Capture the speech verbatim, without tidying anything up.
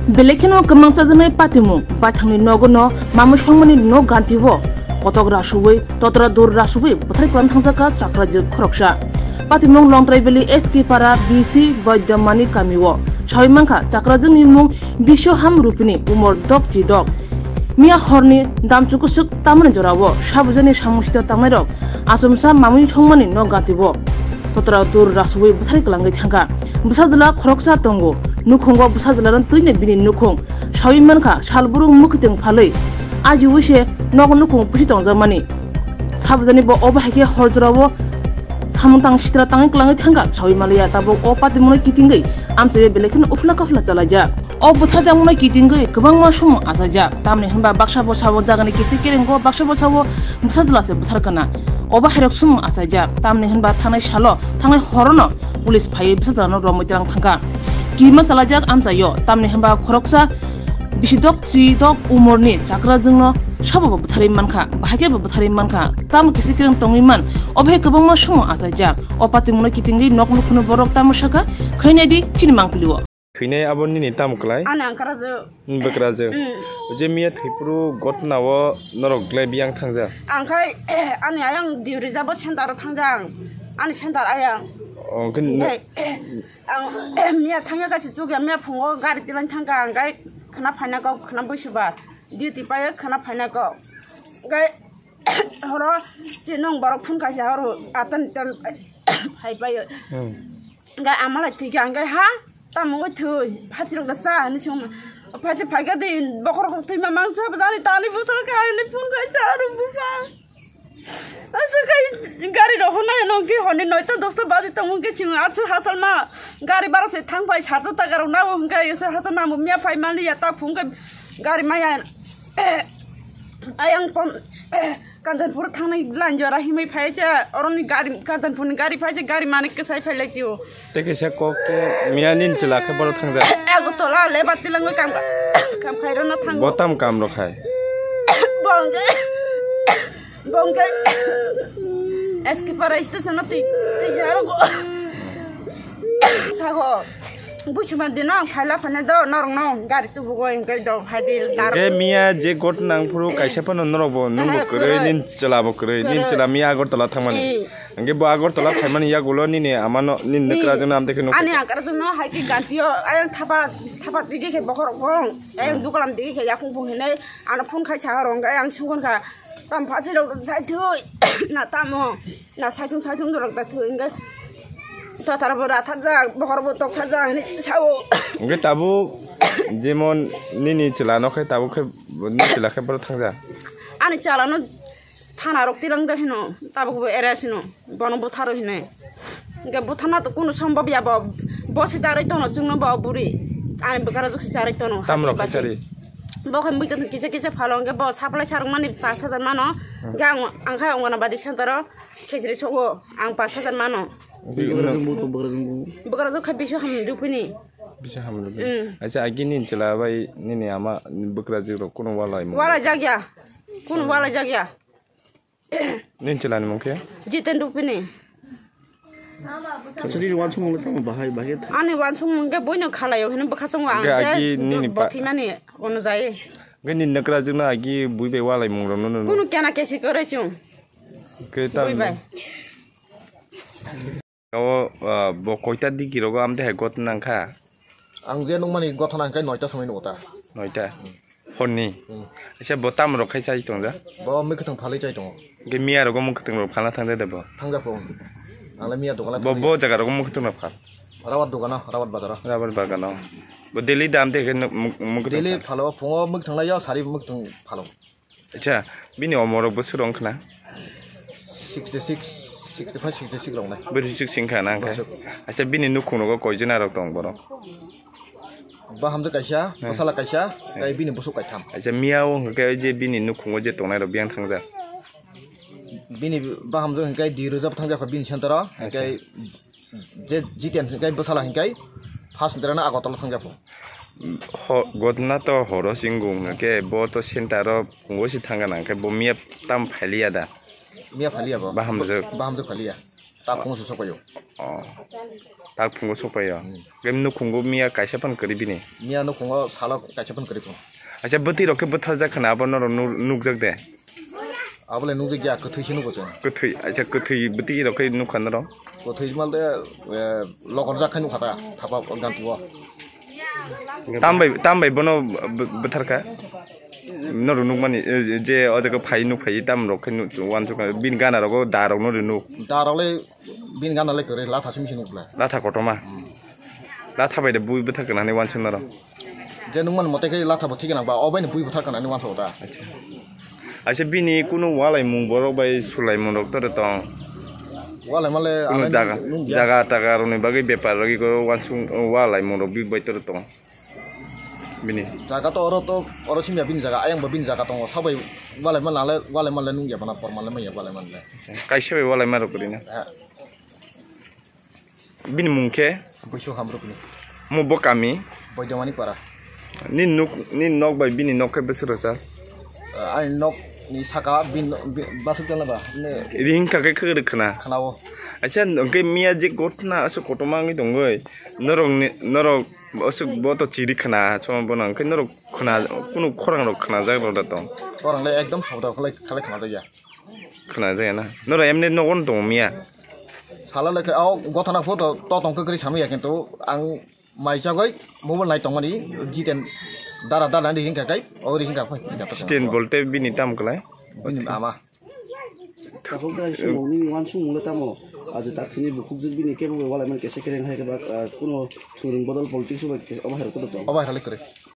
Belai kheno kwmang chajaknai patimung baithangni nogo no mamwi songmani nok ganti o kotok rasuwi totra dur rasuwi bwthari kwlang thangjak kha chakrajwk khoroksa. Patimung Longtrai Valley S K Para B C Boidyamani kami o sawi mankha chakrajwkni mung Biswaham Rupini, umor dok chi dok. Miya horni damchu kwswk tamani jorao sabujani samung sita tangnairok achomsa mamwi songmani nok ganti o totra dur rasuwi bwthari kwlangwi thangkha. Bwsajwla khoroksa tongo. Nukhungo bwsajwlano twino bini nukhung sawi mankha, salbrum mwkhwtwng phalwi ajiwi se nogo nukhung pusi tongjakmani. Sabujani bo obo hai khe hor jorao samung tang sitra tangwi kwlangwi thangkha sawi maliya. Tabuk o patimungno kitingwi amchaiwi belai kheno uphla kaphla chalaijak. O bwtharjakmungno kitingwi kwbangma sumung achaijak, tamni hwnba baksa bwsao jagani kisi kerengo, baksa bwsao bwsajwla se bwthar kana. Obo hairok sumung achaijak, tamni hwnba thangnai salo, thangnai horono police phaiwi bwsajwlano romwi twlang thangkha. Kirima chalaijak amchaio, tamni hwnba khoroksa bisidok chidok umorni chakrajwkno sabo bo bwtharwi mankha, bahai khe bo bwtharwi mankha, tamo kisi kereng tongwi man, obo hai kwbangma sumung achaijak. O patimungno kitingwi nok nukhungni borok tamo sakha, khainai di chini mangpili o. Thwinai abo nini tamo kwlai? Ani angkara je. Hmm, bwkrajwk. Hmm. O je miya thwiphuru gotna o norok glai biyang thangjak? Ang khai, ani ayang diu rijabo center o thangjak ang. Ani center ayang. O, hwnkhe no- Khai, ang, miya thangya kaisa chukya, miya phungo gari tilang thangkha ang, khai khna phaina kok, khna buisuba. Duty paio khna phaina kok. Khai horo chinung borok phun kaisa horo atan tan hai paio. Hmm. Hingke amalai twi khe ang khe ha, tamo wngwi thwi, phatirok da cha hinwi songma. Phachi phaikhe di bokhorok thwi ma mang cha bwdani tani buthor khe ani phone khai cha aro bupha. Aswk khai gari rok hwnwi nong khe hwnwi noita dosta baji tongo khe chwng aswk hachal ma gari bara se thang phai sarta taka rok nao hwnkhe aswk hachal ma bo miya phai mani ya ta phung khe gari maya ayang pon. Kanchanpur thangnai line jora himwi phai cha, oroni gari, Kanchanpurni gari phai cha, gari manik kwsai phai lai chio. Tei kaisa kok khe miya nini chwla khe bono thangjak. Agartala le bati langwi kam, kam khai rwna thango. Bo tam kam rw khai? Bo hwnkhe, bo hwnkhe S K Para station o twi, twi jaro go. Sago. Buchuma dino ang phaila phane do norokno gari tubugo hingke do phaidi daro. Hingke miya je got nang phuru kaisa phano norok bo nungbo kwrwi, nin chwla bo kwrwi, nin chwla miya Agartala thangmani. Hingke bo Agartala phaimani yagulo nini amano, nini nukra jwngno amtwi khe nukha. Ani angkara jwngno hai khe gantio ayang thapa, thapa digi khe bokhorok bong, ayang dukulam digi khe yakung bong hinai ano phone khai cha rong, ayang sungkon kha tam phachi rok jai thwi na tamo. Na saichung saichung dorok ta thwi hingke totar bo rathajak, bokhor bo tokthajak hinwi sao. Hingke tabuk jemon nini chwla no khe tabuk khe nini chwla khe bono thangjak. Ani chwla no thana rok tilang jak hino, tabuk bo area sino, bono butharo hinwi. Hingke buthana to kunu sombab ya bo, bo se charwi tono chwngno bo buri. Ani bwkara jok se charwi tono. Tam rok khe charwi. Bo khe mui kisa kisa phalo hingke bo supply sarwk mani pash hajar mano. Hingke ang, ang khe Anganabadi center o. Khejri sogo ang pash hajar mano. Bwkrajwk bo, bwkrajwk bo. Bwkrajwk kha biso ham rupini. Biso ham rupini. Mm. Acha, agi nini chwla bai nini ama bwkrajwk rok kuno walai mo? Walai jakya. Kuno walai jakya. Nini chwla ni mung khe? Jiten rupini. Acha, nini wansukmung le tamo bahai, bahai khe tha- Ani wansukmung khe boino khalaio hino bwkha chongo ang. Hingke agi nini pa- bothimani ono jai. Hingke nini nukra jwkno agi bui bai walai mung rok no no. Kuno kena kesi kwrwi chung. Khe ta. Bui bai. O, ah, bo koita digi rogo amtwi hai got nang kha? Ang je nukmani gothana hingke noita somoi nugo ta. Noita? Horni? Hmm. Acha bo tam rok khai chai tong ja? Bo mui kwthwng phalwi chai tongo. Hingke miya rogo mui kwthwng rok phalna thang ja de bo? Thang ja phung. Ang le miya dogan la thang bo, bo jaga rogo mui kwthwng rok phal? Rawat dogano, Rawat bazaro. Rawat bagano. Bo daily dam de khe nuk-, muk-, muk-, daily phalo, phungo muk thanglaio, sari muk thang phalo. Acha, bini omorok bwswk rong khna? Sixty six, sixty five, sixty six rong nai. Bwswk sing kha na kha? Bwswk. Acha, bini nukhung rogo koijona rok tong borok? Bahamjwk kaisa, hmm, bwsala kaisa, hmm, tei bini bwswk kaitham. Acha, miya o hwnkhe je bini nukhungo je tongnai rok biyang thangjak? Bini bahamjwk hwnkhe di rwjap thangjak kho bini center o, acha, hwnkhe je Jiten hwnkhe bwsala hwnkhe first center no Agartala thangjak kho. Ho-, gotna to horo singwng hwnkhe bo to center o phungo se thangkha na hwnkhe bo miya tam phailiya da? Miya phailiya bo. Bahamjwk. Bahamjwk phailiya. Ta phungo se sokpaio. Oh. Tak phungo sokpaio. Hmm. Khe nukhungo miya kaisa phan kwrwi bini. Miya nukhungo salo kaisa phan kwrwi phungo. Acha bwtwi rok khe bwtharjak khna abo norok nu-, nukjak de. Abole nukjak ya kwthwi se nugo chwng. Kwthwi, acha kwthwi bwtwi rok khe nukha norok. Kwthwi mal de, eh, lokor jak khai nukha ta, thapa gantugo. Tambai, tambai bono b-, bwtharkha. Norok nukmani, eh, je o jaga phai nuk phai tam rok khe nuk, wansukha. Bini gana rogo da rok no nuk. Da rok le bini gana le kwrwi latha simi se nuk le. Latha kotorma. Latha bai de bui bwthar kana ni wansuk norok. Je nukmani mote khe latha bo thik gwnang ba, o bai ni bui bwthar kana ni wansuk ta. Acha. Acha bini kunu walaimung borok bai sulaimung rok tore tong. Walai male kunu jaga, jaga taga rokni bagwi bepar rok iko wansuk walaimung rok bi bai tore tong. Bini. Jaga to oro to, oro simya bini jaga, ayang bo bini jaga tongo, sabai walai male, walai male nungya bana, por male maya walai male. Acha. Kaisa bai walai ma rok rina. Ha. Bini mung khe? Buisu Hamrukni. Mo bo kami? Boidamani para. Ni nuk, ni nok bai bini nok khe bwswk rwchap? Ah, ani nok ni saka bin, bin, basuk jana ba? Ne. Ri hingkha khe khwrwk khna? Khna o. Acha, hwnkhe miya je gotna aswk kotorma wngwi tongwi, norok ni, norok aswk bo to chiri khna, chwng bono hwnkhe norok khna, kunu khorang rok khna jak rw da tong? Khorang le ekdom sabda khalai, khalai khna jak ya. Khna jak ya na? Norok emni nogo no tongo miya? Sala le khe, o gotha na photo to tong kwkri samya, kintu ang mai chagoi mobile nai tongmani, jiten dara dara ni hingka kai, o ri hingka phai. Sten bolte bini tam kwlai? Bini ama. Takhuk da sumung nini wansukmung le tamo? Aje tak thini bukhuk jwk bini kebo bai walai man kese kereng hai khe ba, ah, kuno thwrwng bodol politics bai kese omo hai rok to tong. Obo hai rok le kwrwi.